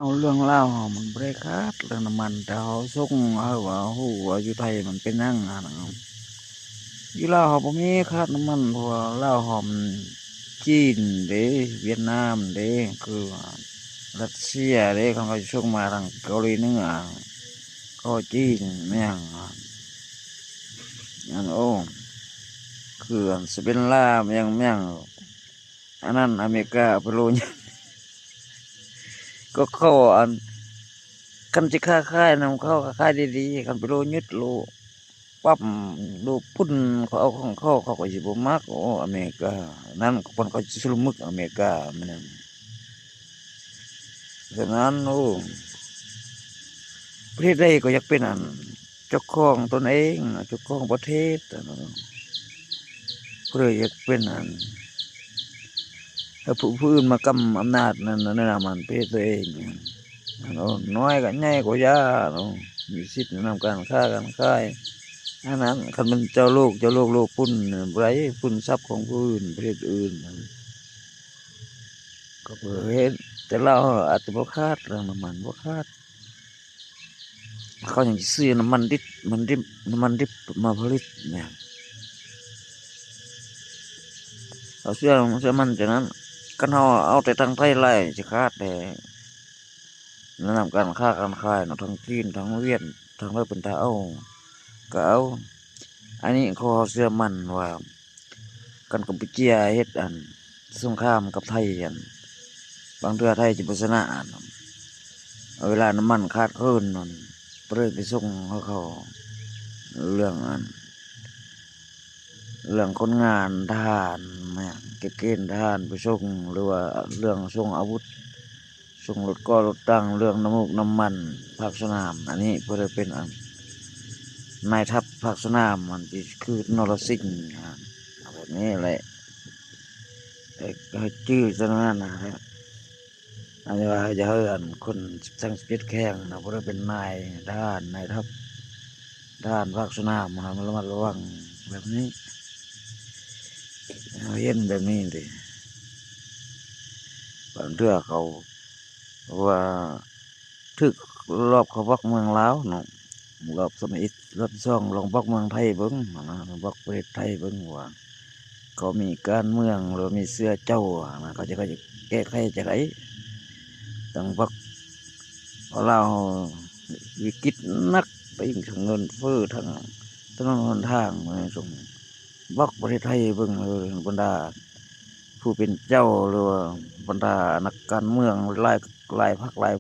ເອົາເລື່ອງລາວເຮົາມັນບໍ່ໄດ້ຂາດເລື່ອງນ້ຳມັນ ແຕ່ເຮົາສົງໄຫວ່ວ່າ ຮູ້ວ່າຢູ່ໄທມັນເປັນຫຍັງຫັ້ນນະ. ຢູ່ລາວເຮົາບໍ່ມີຂາດນ້ຳມັນ ເພາະວ່າລາວເຮົາມັນຈີນເດ້ ຫວຽດນາມເດ້ ຄືວ່າຣັດເຊຍເດ້ ຄັນເຂົາຊິສົ່ງມາທາງເກົາຫຼີເໜືອ ເຂົາຈີນແມ່ນຫຍັງ ອັນ ໂອ້ ຄືອັນສະເປນລາວແມ່ນຫຍັງ ອັນນັ້ນອາເມລິກາເອົາໄປໂລດ ກໍເຂົາອັນ ຄັນຊິຄ້າຂາຍນຳເຂົາກໍຂາຍດີໆ ຄັນໄປໂລດຍຶດໂລດປັບໂລດປຸ້ນ ເຂົາເອົາຂອງເຂົາ ເຂົາກໍຊິບໍ່ມັກ. ໂອ້ ອາເມລິການັ້ນ ບ່ອນເຂົາຊິສຸລະມຶກອາເມລິກາແມ່ນຫຍັງ. ສະນັ້ນ ໂອ້ ປະເທດໃດກໍຢາກເປັນອັນ ເຈົ້າຂອງຕົນເອງ ເຈົ້າຂອງປະເທດ ຜູ້ໃດຢາກເປັນອັນ ໃຫ້ຜູ້ ຜູ້ອື່ນມາກຳອຳນາດໃນ ໃນນາມອັນປະເທດຕົວເອງ ເນາະ ນ້ອຍກະໃຫຍ່ກໍຢ່າເນາະ ມີສິດໃນນາມການຄ້າການຂາຍ ອັນນັ້ນ ຄັນແມ່ນເຈົ້າໂລກ ເຈົ້າໂລກໂລກປຸ້ນ ບໍ່ໄດ້ປຸ້ນຊັບຂອງຜູ້ອື່ນ ປະເທດອື່ນ ກໍບໍ່ເຮັດ ແຕ່ລາວອາດຈະບໍ່ຂາດ ເລື່ອງນ້ຳມັນບໍ່ຂາດ ເຂົາຍັງຊິຊື້ນ້ຳມັນດິບ ມັນດິບ ນ້ຳມັນດິບມາຜະລິດແມ່ນ ເຮົາເຊື່ອ ເຊື່ອໝັ້ນຈັ່ງນັ້ນ ຄັນເຮົາເອົາແຕ່ທາງໄທຫຼາຍຊິຂາດແທ້ ແນະນຳການຄ້າການຂາຍເນາະ ທັງຈີນ ທັງຫວຽດ ທາງໃດເພິ່ນຖ້າເອົາກໍເອົາ ອັນນີ້ເຂົາເຊື່ອໝັ້ນວ່າ ຄັນກຳປູເຈຍເຮັດອັນສົງຄາມກັບໄທ ອັນ ບາງເທື່ອໄທຈະບໍ່ຊະນະ ອັນ ເວລານ້ຳມັນຂາດເຂີນນັ້ນ ບໍ່ໄດ້ໄປສົ່ງໃຫ້ເຂົາ ເລື່ອງອັນ ເລື່ອງຄົນງານທະຫານ ແມ່ນ ເກັບເກນທະຫານໄປສົ່ງ ຫຼືວ່າເລື່ອງສົ່ງອາວຸດ ສົ່ງລົດເກາະລົດຕັງ ເລື່ອງນ້ຳມູກນ້ຳມັນພາກສະໜາມ ອັນນີ້ເພິ່ນໄດ້ເປັນອັນ ນາຍທັບພາກສະໜາມ ອັນທີ່ຄືນໍລະສິງ ແບບນີ້ແຫຼະ ໃຫ້ ໃຫ້ຈື່ຈັ່ງນັ້ນນະ ອັນນີ້ວ່າຢ່າໃຫ້ອັນຄົນທັງສິບເຈັດແຂວງນະ ບໍ່ໄດ້ເປັນນາຍທະຫານ ນາຍທັບທະຫານພາກສະໜາມ ໃຫ້ລະມັດລະວັງແບບນີ້ ເຮົາເຫັນແບບນີ້ເດ ບາງເທື່ອເຂົາ ເພາະວ່າຖືກລອບເຂົ້າບັກເມືອງລາວເນາະ ລອບທຳອິດ ລອບສອງລອງບັກເມືອງໄທເບິ່ງຫັ້ນນະ ບັກປະເທດໄທເບິ່ງວ່າ ເຂົາມີການເມືອງ ຫຼືມີເຊື້ອເຈົ້າຫັ້ນນະ ເຂົາຈະ ເຂົາຈະແກ້ໄຂຈັ່ງໃດ ຕ້ອງບັກ ເພາະລາວວິກິດໜັກ ໄປອີກທັງເງິນເຟີ້ ທັງຖະໜົນຫົນທາງ ບັກປະເທດໄທເບິ່ງ ເອີ ບັນດາຜູ້ເປັນເຈົ້າ ຫຼືວ່າບັນດານັກການເມືອງຫຼາຍ ຫຼາຍພັກຫຼາຍ